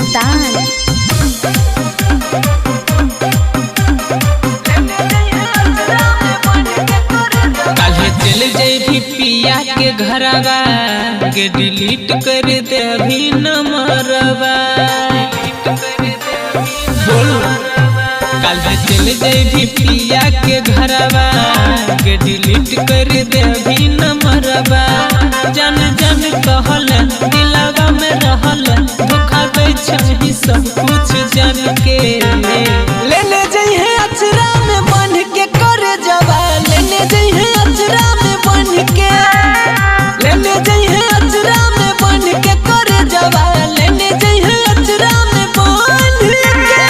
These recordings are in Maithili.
सुल्तान। काल्हे चल जैभी पिया के घरवा के डिलीट कर दे अभी नंबरवा। बोल काल्हे चल जैभी पिया के घरवा के डिलीट कर दे अभी नंबरवा। जान जान कहल दिलवा में रहल धोखा दे छही सब कुछ जान के। लेने जइहे अचरा में बन के कर जवा, लेने जइहे अचरा में बन के, लेने जइहे अचरा में बन के कर जवा, लेने जइहे अचरा में बन के।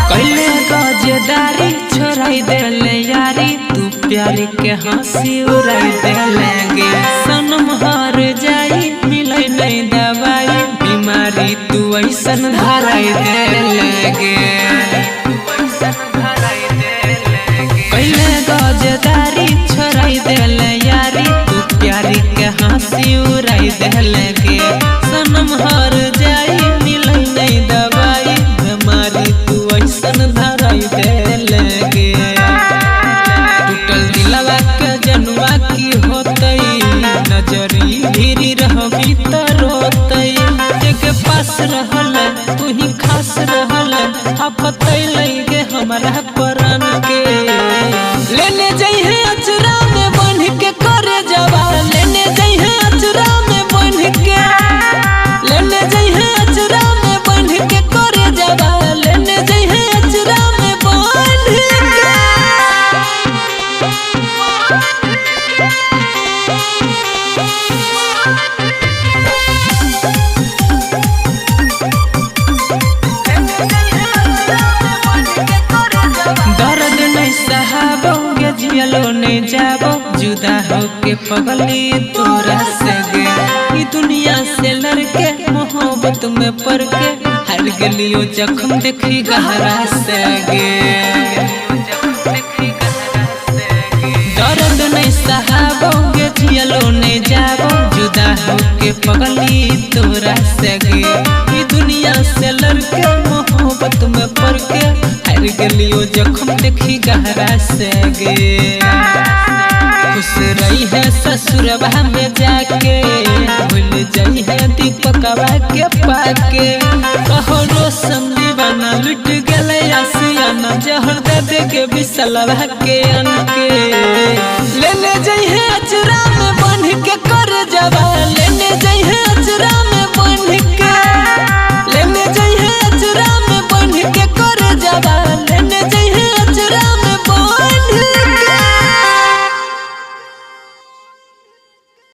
कैले गजदारी छोड़ाई देले यारी, तू प्यार के हंसी उड़ाई देले गे। सनम हार जाई मिले नहीं दवाई, बीमारी तू ऐसन धराई देले गे। कैले गजदारी छोड़ाई देले यारी, तू प्यार के हंसी उड़ाई देले गे। सनम हार जाई मिले नहीं दवाई, बीमारी तू ऐसन धराई देले गे। टूटल दिलवा के जनुआ की होतई, नजरी भीरी रहबी त रोतई। के पास रहल तू ही खास रहल, आफत लगे हमरा परान के। लेने जइहे अचरा में बन के कर जवा, लेने जइहे अचरा में बन के, लेने जइहे अचरा में बन के कर जवा, लेने जइहे अचरा में बन के। दर्द नहीं सहाबो गे जियलो नहीं जाबो, जुदा होके पगली तोरा से गे। ई दुनिया से लड़के मोहब्बत में पड़ के हार गेलियो जख्म देखी गहरा से गे। दर्द नहीं सहाबो गे जियलो नहीं जाबो, जुदा होके पगली तोरा से गे। ई दुनिया से लड़के मोहब्बत में पड़ के हार गेलियो जख्म देखी गहरा से गे। खुश रही है ससुरबा में जाके, भूल जाई है दीपकवा के पाके। कहो रोशन दीवाना लुट गेलै आसियाना, जहर दे दे के बिसलवा के अनके। लेने जइहे अचरा में बन के कर जवा, लेने जइहे अचरा